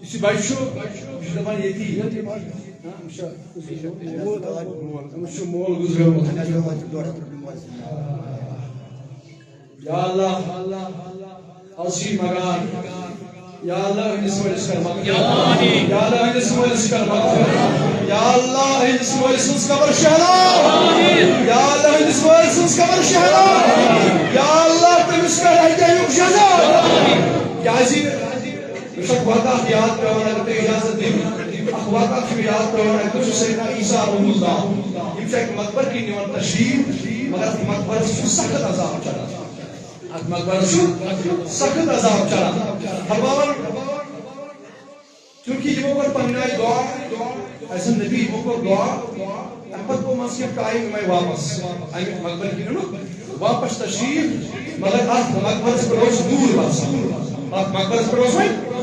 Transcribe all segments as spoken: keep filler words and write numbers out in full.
یُس یہِ بچہِ چھُ، یہِ چھُ دَپان ییٚتی۔ أمِس چھُ مول گُزریومُت۔ یا اللہ، از چھِ یہِ منٛگان۔ یا اللہ، أہٕنٛدِس مٲلِس کر مغفرت۔ یا اللہ، أہٕنٛدِس مٲلِس کر مغفرت۔ یا اللہ، أہٕنٛدِس مٲلۍ سٕنٛز قبر شہلا۔ یا اللہ، أہٕنٛدِس مٲلۍ سٕنٛز قبر شہلا۔ یا اللہ، تٔمِس کر ہدیُک جزا۔ کیٛازِ مےٚ چھُ اکھ واقعہٕ اکھ یاد پٮ۪وان، اگر تُہۍ اجازت دِیِو۔ اکھ واقعہٕ چھُ مےٚ یاد پٮ۪وان، اَکہِ دۄہ چھُ سیدنا عیسیٰ روح اللہ، یِم چھِ اَکہِ مقبرٕ کِنۍ نِوان تشریٖف، مگر اَتھ مقبرَس چھُ سخت عذاب چلان۔ اَتھ مقبرَس چھُ سخت عذاب چلان۔ فرماوان، چوٗنٛکہِ یِمو کوٚر پننہِ آیہِ دعا، اَسہِ نبی یِمو کوٚر دعا، اَمہِ پتہٕ گوٚو منٛزٕ کینٛہہ ٹایم یِمے واپس۔ اَمہِ مقبرٕ کِنۍ نیوٗکھ واپس تشریٖف، مگر اَتھ مقبرس پٮ۪ٹھ اوس نوٗر باسان۔ اَتھ مقبرس پٮ۪ٹھ اوس وۄنۍ،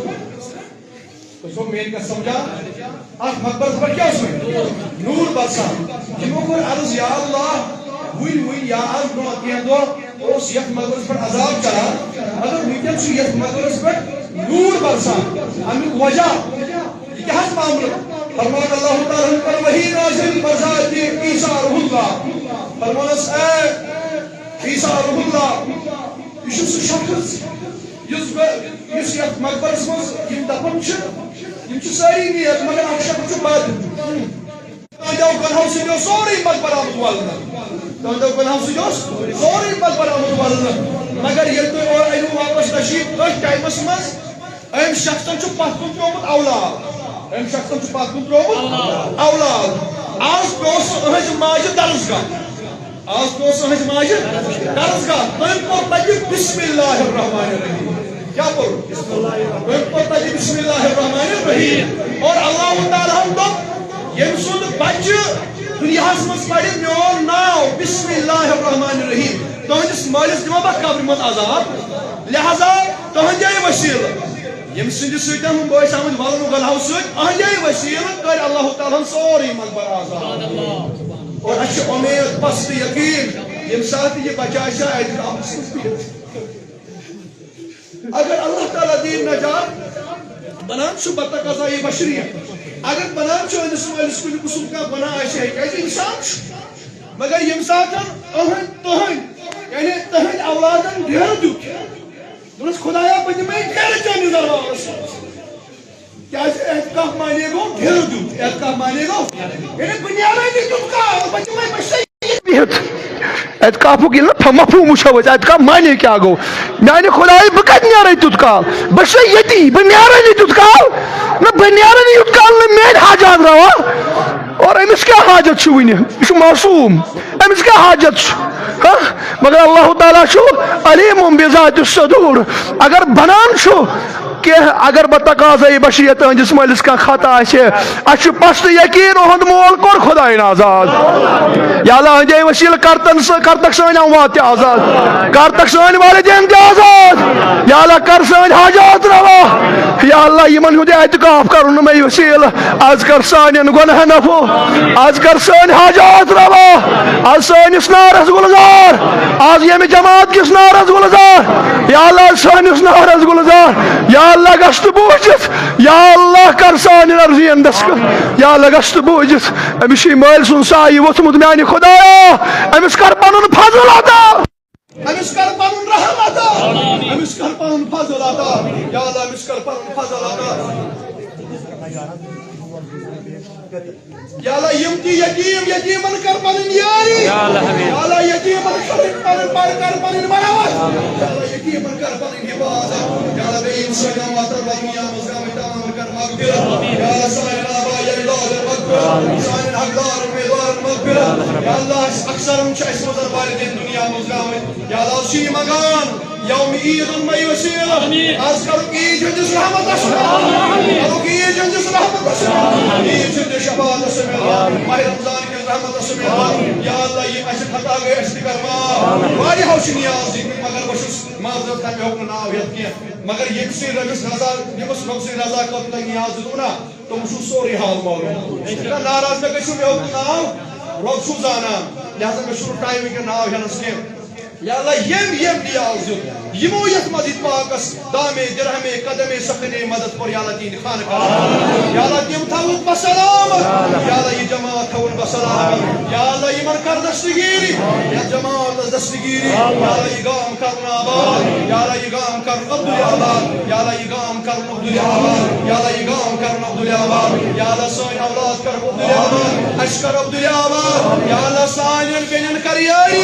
تُہۍ چھِو میٲنۍ کتھ سمجھان؟ اَتھ مقبرس پٮ۪ٹھ کیٛاہ اوس وۄنۍ؟ نوٗر باسان۔ یِمو کوٚر عرض، یا اللہ، وُنۍ، وُنۍ یا از برونٛہہ کینٛہہ دۄہ اوس یتھ مقبرس پٮ۪ٹھ عذاب چلان، مگر وٕنکیٚن چھُ یتھ مقبرس پٮ۪ٹھ نوٗر برسان۔ امیُک وجہ، یہِ کیٛاہ حظ معاملہٕ؟ فرمان اللہ تعالیٰ ہن کٔر وحی نازل بذات عیسیٰ روح اللہ۔ فرمانس، اے عیسیٰ روح اللہ، یہِ چھُ سُہ شخص یُس بہٕ، یُس یتھ مقبرس منٛز یِم دفن چھِ، یِم چھِ سٲری نیک، مگر اکھ شخص چھُ بد۔ تہنٛدیو گۄنہو سۭتۍ اوس سورُے مقبر آمُت ولنہٕ۔ تہنٛدیو گۄنہو سۭتۍ اوس سورُے مقبر آمُت ولنہٕ۔ مگر ییٚلہِ تُہۍ اورٕ أنِو واپس تشریٖف أتھۍ ٹایمس منٛز، أمۍ شخصن چھُ پتھ کُن ترٛوومُت اولاد۔ أمۍ شخصن چھُ پتھ کُن ترٛوومُت اولاد۔ از پیوٚو سُہ أہنٛزِ ماجہِ درسگاہ۔ از پیوٚو سُہ أہنٛزِ ماجہِ درسگاہ۔ تٔمۍ پوٚر تتہِ بسم اللہ الرحمن الرحیم۔ کیٛاہ پوٚر؟ تٔمۍ پوٚر تتہِ بسم اللہ الرحمن الرحیم۔ اور اللہ تعالیٰ ہن دوٚپ، ییٚمہِ سُنٛد بچہِ دُنیاہس منٛز پرِ میون ناو بسم اللہ الرحمن الرحیم، تُہنٛدِس مٲلِس دِمو بہٕ قبرِ منٛز عذاب۔ لہذا تُہنٛدے وسیلہٕ، ییٚمہِ سٕنٛدِ سۭتۍ ہُم بٲے سمجھ ولنہٕ گۄلہو سۭتۍ، أہنٛدے وسیلہٕ کٔرۍ اللہ تعالیٰ ہن سورُے مقبر آزاد۔ اور اَسہِ چھِ اُمید، پَژھ تہٕ یقیٖن، ییٚمہِ ساتہٕ یہِ بچہٕ آسہِ اَتہِ قبرَس منٛز بِہِتھ۔ اگر اللہ تعالیٰ دِیہِ نجات، بنان چھُ بتقاضائی بشریت۔ اگر بنان چھُ أہنٛدِس مٲلِس کُنہِ قٕسمُک کانٛہہ گۄناہ آسہِ ہے، کیٛازِ اِنسان چھُ۔ مگر ییٚمہِ ساتہٕ أہنٛدۍ، تُہنٛدۍ، یعنی تُہنٛدۍ اولادن ڈیرٕ دیُت، دوٚپنس، خدایا، بہٕ دِمے ڈیرٕ چٲنِس دربارس منٛز۔ کیٛازِ اعتکاف معنی گوٚو ڈیرٕ دیُن۔ اعتکاف معنی گوٚو، یعنی بہٕ نیرے نہٕ تیُتھ کال، بہٕ دِمے، بہٕ چھُسے ییٚتہِ بِہِتھ۔ اعتکافُک ییٚلہِ نہٕ مفہوٗم وٕچھو أسۍ، اعتکاف معنی کیٛاہ گوٚو؟ میٛانہِ خۄدایہِ، بہٕ کَتہِ نیرے تیُتھ کال؟ بہٕ چھُسے ییٚتی، بہٕ نیرے نہٕ تیُتھ کال۔ نہ، بہٕ نیرے نہٕ یُتھ کال نہٕ میٛٲنۍ حاجات روا۔ اور أمِس کیٛاہ حاجت چھُ وٕنہِ؟ یہِ چھُ معصوٗم۔ أمِس کیٛاہ حاجت چھُ؟ ہہ؟ مگر اللہ تعالیٰ چھُ علیم بذات الصدور۔ اگر بنان چھُ کینٛہہ، اگر بہٕ تقاضے بشریت تہنٛدِس مٲلِس کانٛہہ خطا آسہِ، اَسہِ چھُ پستہٕ یقیٖن، اُہُنٛد مول کوٚر خۄدایَن آزاد۔ یا اللہ، أہنٛدے وسیلہٕ کر تن سٲ-، کر تک سٲنۍ اموات تہِ آزاد، کر تک سٲنۍ والدین تہِ آزاد۔ یا اللہ، کر سٲنۍ حاجات روا۔ یا اللہ، یِمن ہُنٛد اعتکاف کرُن نہٕ مےٚ وسیلہٕ۔ از کر سانٮ۪ن گۄنہن عفو، از کر سٲنۍ حاجات روا، از سٲنِس نارس گُلزار، از ییٚمہِ جماعت کِس نارس گُلزار، یا اللہ، از سٲنِس نارس گُلزار، یا اللہ، گژھ تہٕ بوٗزِتھ، یا اللہ، کر سانٮ۪ن عرضین دستخط، یا اللہ، گژھ تہٕ بوٗزِتھ۔ أمِس چھُ یہِ مٲلۍ سُنٛد سایہِ ووٚتھمُت، میانہِ خۄدایا، أمِس کر پنُن فضل عطا۔ أمِس کر پنُن رحم عطا۔ أمِس کر پنُن فضل عطا۔ یا اللہ، أمِس کر پنُن فضل عطا۔ یا اللہ، یِم تہِ یتیٖم، یتیٖمن کر پنٕنۍ یٲری۔ یا اللہ، آمیٖن۔ یا اللہ، یتیٖمن کر پنٕنۍ، پر کر پنٕنۍ مرحمت۔ یا اللہ، یتیٖمن کر پنٕنۍ حفاظت۔ یا اللہ، بیٚیہِ یِم سٲنۍ امواتن وطنی آمٕژ گامٕکۍ تمام کر مغفرت۔ یا اللہ، سانٮ۪ن آبا اجدادن مغفرت۔ سانٮ۪ن حقدار امیدوارن مغفرت۔ یا اللہ، اَسہِ اکثرن چھِ اَسہِ منٛز والدین دُنیا منٛز گامٕتۍ۔ یا اللہ، چھِ یہِ منٛگان یوم عیٖد المے وسیٖلہٕ۔ آمیٖن۔ از کرُکھ عیٖد ہٕنٛدِس رحمتس منٛز۔ کرُکھ عیٖد ہٕنٛدِس رحمتس منٛز۔ عیٖد ہٕنٛدِس شفاعتس منٛز۔ ماہِ رمضان کِس رحمتس منٛز۔ یا اللہ، یہِ اَسہِ خطا گٔے، اَسہِ تہِ کر معاف۔ واریاہو چھِ نیاز دِتمٕتۍ، مگر بہٕ چھُس معذرت کران، مےٚ ہیوٚک نہٕ ناو ہٮ۪تھ کینٛہہ۔ مگر ییٚمہِ سٕے رۄبَس رضا، ییٚمِس رۄبہٕ سٕنٛدِ رضا خٲطرٕ تۄہہِ نیاز دیُتوٕ نا، تِم چھُو سورُے حال معلوم۔ نہ، ناراض مہ گٔژھِو، مےٚ ہیوٚک نہٕ ناو، رۄب چھُو زانان، لہذا مےٚ چھُنہٕ ٹایم وٕنکٮ۪ن ناو ہٮ۪نَس کینٛہہ۔ یا اللہ، ییٚمۍ ییٚمۍ نیاز دیُت، یِمو یَتھ مسجد پاکس دامے درہمے قدمے سخنے مدد کوٚر، یا اللہ تِہنٛدِ خانقاہ، یا اللہ تِم تھاوُکھ بسلامت، یا اللہ یہِ جماعت تھاوُن بسلامت، یا اللہ یِمن کر دستگیری، یَتھ جماعتس دستگیری، یا اللہ یہِ گام کرُن آباد، یا اللہ یہِ گام کرُن عبدالآباد، یا اللہ یہِ گام کرُن عبدالآباد، یا اللہ یہِ گام کرُن عبدالآباد، یا اللہ سٲنۍ اولاد کر عبدالآباد، اَسہِ کر عبدالآباد، یا اللہ سانٮ۪ن بیٚنٮ۪ن کر یٲری،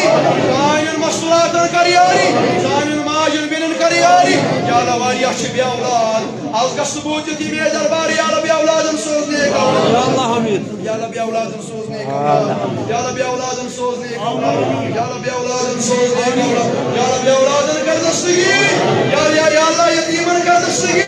سانٮ۪ن مستوراتن کر یٲری، سانٮ۪ن ماجٮ۪ن بیٚنٮ۪ن کر یٲری، یا اللہ واریاہ چھِ بے اولاد، از گژھٕ بہٕ بوٗزِتھ یہِ مے دربار، یا اللہ بے اولادن سوز نیک اولاد۔ اللہ آمیٖن۔ یا اللہ بے اولادن سوز نیک اولاد۔ یا اللہ بے اولادن سوز نیک اولاد۔ یا اللہ بے اولادن سوز نیک اولاد۔ یا اللہ بے اولادن کر دستگیری۔ یا، یا، یا اللہ یتیمن کر دستگیری۔